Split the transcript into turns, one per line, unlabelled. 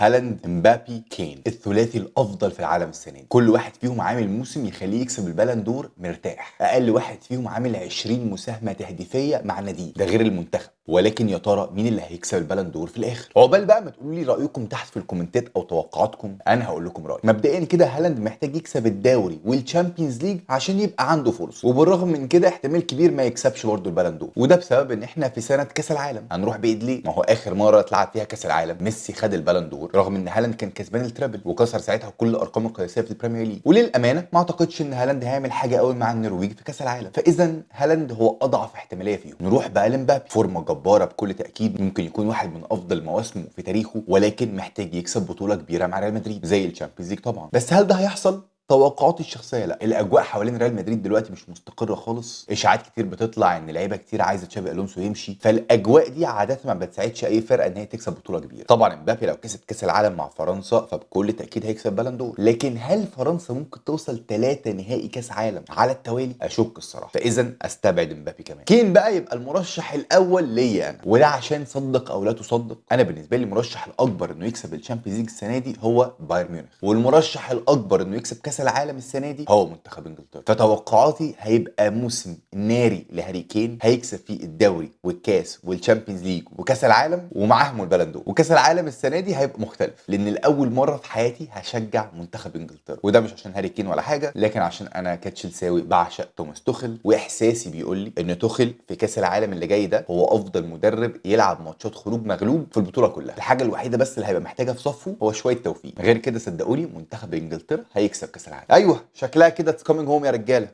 هالاند، امبابي، كين، الثلاثي الافضل في العالم السنة دي. كل واحد فيهم عامل موسم يخليه يكسب ال Ballon d'Or مرتاح. اقل واحد فيهم عامل 20 مساهمة تهديفيه مع ناديه، ده غير المنتخب. ولكن يا ترى مين اللي هيكسب ال Ballon d'Or في الاخر؟ عقبال بقى ما تقولوا لي رايكم تحت في الكومنتات او توقعاتكم، انا هقول لكم رايي. مبدئيا كده هالاند محتاج يكسب الدوري وال Champions League عشان يبقى عنده فرصه، وبالرغم من كده احتمال كبير ما يكسبش برضه ال Ballon d'Or، وده بسبب ان احنا في سنة كاس العالم. هنروح بعيد ليه؟ ما هو اخر مرة اتلعب فيها كاس العالم ميسي خد ال Ballon d'Or، رغم ان هالاند كان كسبان ال treble وكسر ساعتها كل الارقام القياسية في ال Premier League. وللامانة ما اعتقدش ان هالاند هيعمل حاجة قوي مع النرويج في كاس العالم، فاذا هالاند هو اضعف احتمالية فيهم. نروح بقى لمبابي، فورمه جبارة بكل تاكيد، ممكن يكون واحد من افضل مواسمه في تاريخه، ولكن محتاج يكسب بطوله كبيرة مع ريال مدريد زي ال Champions League طبعا. بس هل ده هيحصل؟ توقعاتي الشخصية لا. الاجواء حوالين ريال مدريد دلوقتي مش مستقره خالص، اشاعات كتير بتطلع ان لعيبة كتير عايزه تشابي الونسو يمشي، فالاجواء دي عادة ما بتساعدش اي فرقه ان هي تكسب بطوله كبيره. طبعا امبابي لو كسب كاس العالم مع فرنسا فبكل تاكيد هيكسب Ballon d'Or، لكن هل فرنسا ممكن توصل 3 نهائي كاس عالم على التوالي؟ اشك الصراحه، فاذا استبعد امبابي كمان. كين بقى يبقى المرشح الاول ليا انا، وده عشان صدق او لا تصدق، انا بالنسبة لي المرشح الاكبر انه يكسب ال Champions League السنة دي هو بايرن ميونخ، والمرشح الاكبر انه يكسب كاس العالم السنة دي هو منتخب انجلترا. فتوقعاتي هيبقى موسم ناري لهاري كين، هيكسب فيه الدوري والكاس وال Champions League وكاس العالم ومعاهم ال Ballon d'Or. وكاس العالم السنة دي هيبقى مختلف، لان لاول مرة في حياتي هشجع منتخب انجلترا، وده مش عشان هاري كين ولا حاجه، لكن عشان انا كتشيلساوي بعشق توماس توخل، واحساسي بيقول لي ان توخل في كاس العالم اللي جاي ده هو افضل مدرب يلعب ماتشات خروج مغلوب في البطولة كلها. الحاجة الوحيدة بس اللي هيبقى محتاجها في صفة هو شوية توفيق، غير كده صدقوني منتخب انجلترا هيكسب كاس العالم. ايوه شكلها كده it's coming home يا رجاله.